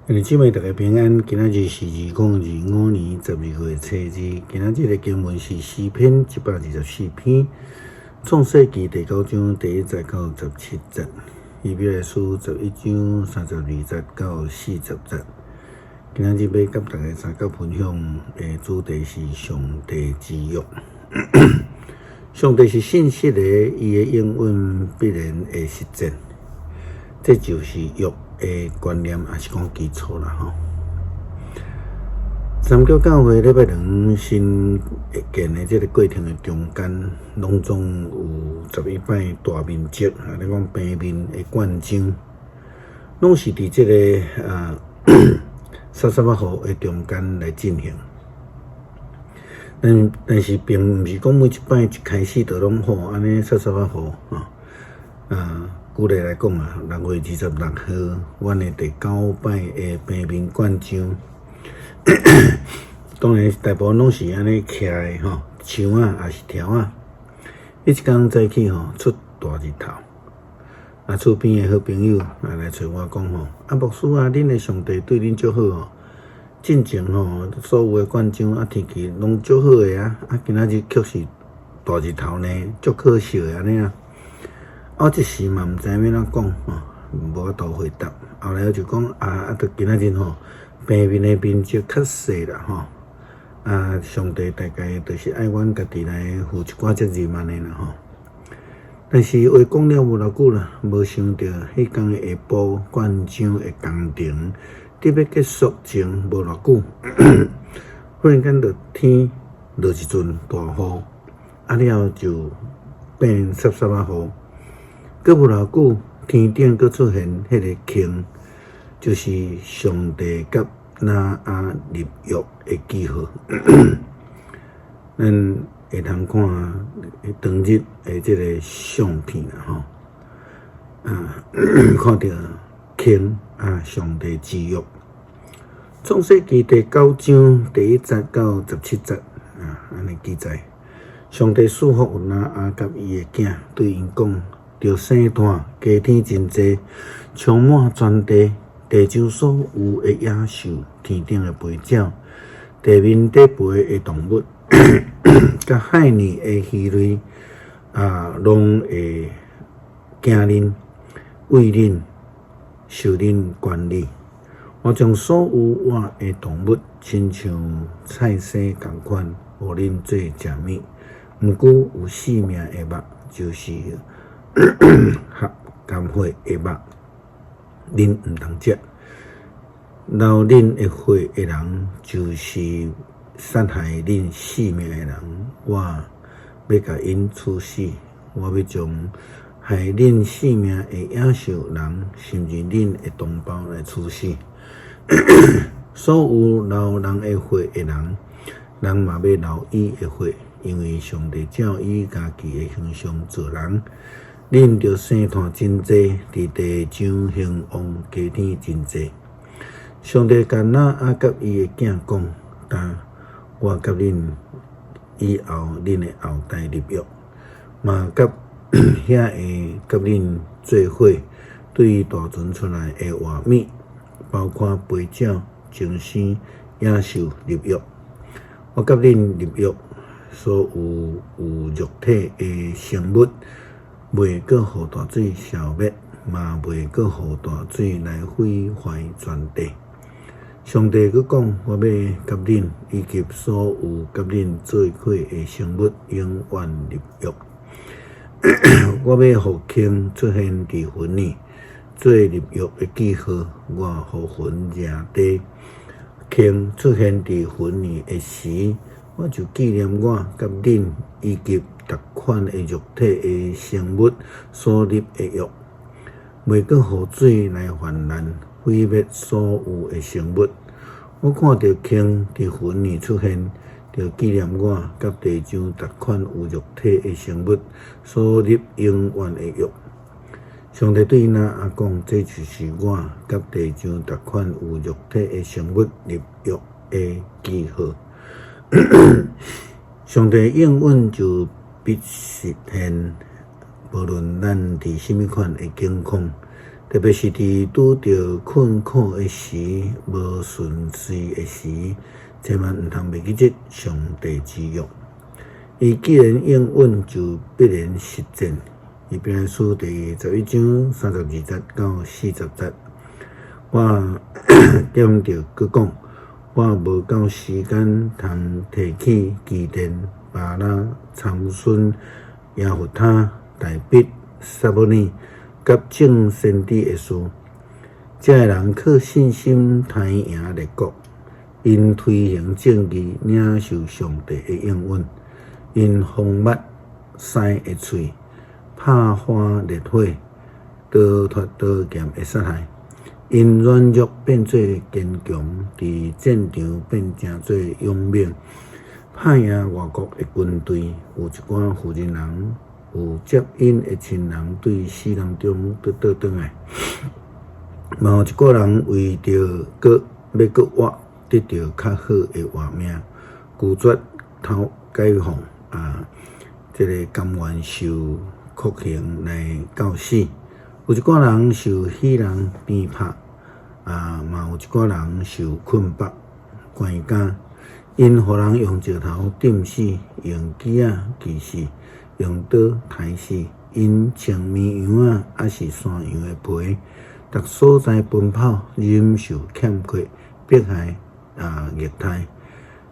兄弟姊妹大家平安，今仔日是2025年12月初二。今仔日的經文是詩篇124篇，創世記第九章第一節到十七節，希伯來書11章32節到40節。今仔日欲佮大家相佮分享的主題是上帝之約。上帝是信實的，伊的應允必然會實踐。這就是約的觀念，抑是講基礎啦吼。三峡教會禮拜兩新建的這个過程的中間，攏總有11擺大面積，啊，咧講平面的灌漿，攏是佇這个捒捒仔雨的中間來進行。但是並毋是講每一擺一開始就攏好按呢捒捒仔雨吼。舉例來講啊，6月26號，阮的第九擺的平面灌漿，當然大部分攏是按呢徛的吼，樹仔抑是條仔。彼一工早起吼，出大日頭，啊，厝邊的好朋友啊來揣我講吼，啊，牧師啊，恁的上帝對恁足好哦，進前吼所有的灌漿啊天氣攏足好的啊，啊今仔日卻是大日頭呢，足可惜的按呢啊。我一時嘛毋知影欲按怎講吼，無法度回答。後來我就講啊啊，著今仔日吼，平面的面積較細啦吼，啊，上帝大概就是愛阮家己來負一寡責任按呢啦吼。但是話講了無偌久啦，無想著彼工下晡灌漿的工程佇欲結束前無偌久，忽然間就天落一陣大雨，啊了就變捒捒仔雨。閣無偌久，天頂閣出現彼个坑，就是上帝佮挪亞立約的記號。咱會通看當日的這个相片啦吼，啊，看著坑啊，上帝之約。創世記第九章第一節到十七節啊，按呢記載，上帝賜福挪亞佮伊的囝，對𪜶講：著生湠，加添真濟，充滿全地，地上所有的野獸，天頂的飛鳥，地面底爬的動物，佮海裡的魚類，啊，攏會驚恁、畏恁、受恁管理。我將所有活的動物，親像菜蔬仝款，予恁做食物。毋過有性命的肉，就是合甘血的肉，恁毋通食。流恁的血的人，就是殺害恁性命的人，我欲共𪜶處死。我欲將害恁性命的野獸人，甚至恁的同胞來處死。所有流人的血的人，人嘛欲流伊的血，因為上帝照伊家己的形象造人。恁著生湠真濟，佇地上興旺，加添真濟。上帝共挪亞佮伊的囝講：今我佮恁以後恁的後代立約，嘛佮遐个佮恁做伙對大船出來的活物，包括飛鳥、精生、野獸立約。我佮恁立約，所有有肉體的生物，袂閣予大水消滅，嘛袂閣予大水來毀壞全地。上帝閣講：我欲佮恁以及所有佮恁做伙的生物永遠立約。我欲予坑出現佇雲裡，做立約的記號。我予雲掠地，坑出現佇雲裡的時，我就紀念我佮恁以及逐款的肉體的生物所立的約，袂閣予水來泛濫毀滅所有的生物。我看著坑佇雲裡出現，就紀念我佮地上逐款有肉體的生物所立永遠的約。上帝對挪亞講：這就是我佮地上逐款有肉體的生物立約的記號。上帝應允就必實現，無論咱佇啥物款的境況，特別是佇拄著困苦的時、無順遂的時，千萬毋通袂記得上帝之約。伊既然應允，就必然實踐。希伯來書第11章32節到40節，我踮著閣講，我無夠時間通提起基甸、巴拉、參孫、耶弗他、大衛、撒母耳佮眾先知的事。這个人靠信心刣贏列國，𪜶推行正義，領受上帝的應允，𪜶封密獅的喙，拍翻烈火，逃脫刀劍的殺害。𪜶軟弱變做堅強，佇戰場變成做勇猛，拍贏外國的軍隊。有一寡婦人人，有接𪜶的親人對死人中得倒轉來。嘛有一寡人為著閣欲閣活，得著較好的活命，拒絕偷解放啊！這个甘願受酷刑來到死。有一寡人受彼人鞭拍，啊，嘛有一寡人受捆縛、關監。𪜶予人用石頭釘死，用鋸仔鋸死，用刀刣死。𪜶穿綿羊仔，抑是山羊的皮，逐所在奔跑，忍受欠缺、迫害啊、虐待。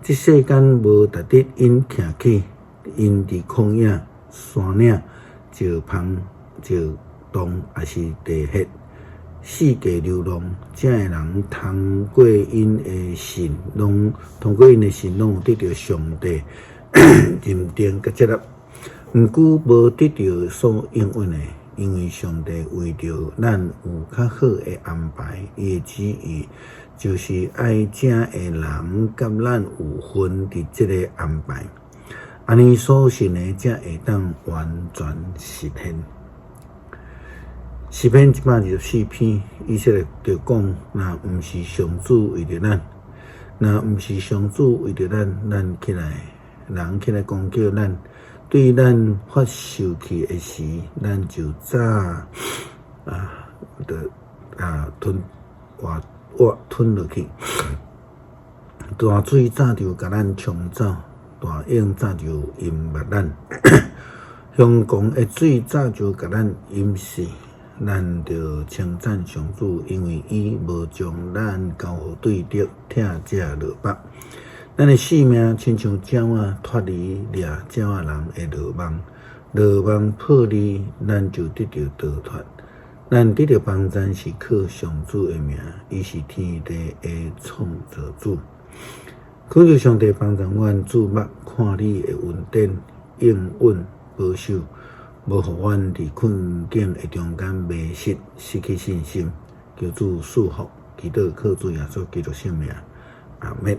這世間無值得𪜶徛起，𪜶佇曠野、山嶺、石縫、石洞，抑是地穴，四界流浪。這个人通過𪜶的信，攏通過𪜶的信，攏有得著上帝認定佮接納。毋過無得著所應允的，因為上帝為著咱有較好的安排，伊的旨意就是愛這个人佮咱有份佇這个安排，按呢所信的才會當完全實現。詩篇124篇，以色列就講：若毋是上主為著咱，若毋是上主為著咱，咱起來，人起來攻擊咱，對咱發受氣的時，咱就早啊，就啊吞活活吞落去。大水早就共咱沖走，大湧早就淹沒咱。凶狂的水早就共咱淹死。咱著稱讚上主，因為伊無將咱交予對敵疼者落腹。咱的性命親像鳥仔脫離掠鳥仔人的羅網，羅網破裂，咱就得著逃脫。咱得著幫贊是靠上主的名，伊是天地的創造主。懇求上帝幫助阮注目看你的恩典，應允保守，無予阮佇困境的中間迷失，失去信心。求主賜福，祈禱靠主耶穌基督聖名，阿們。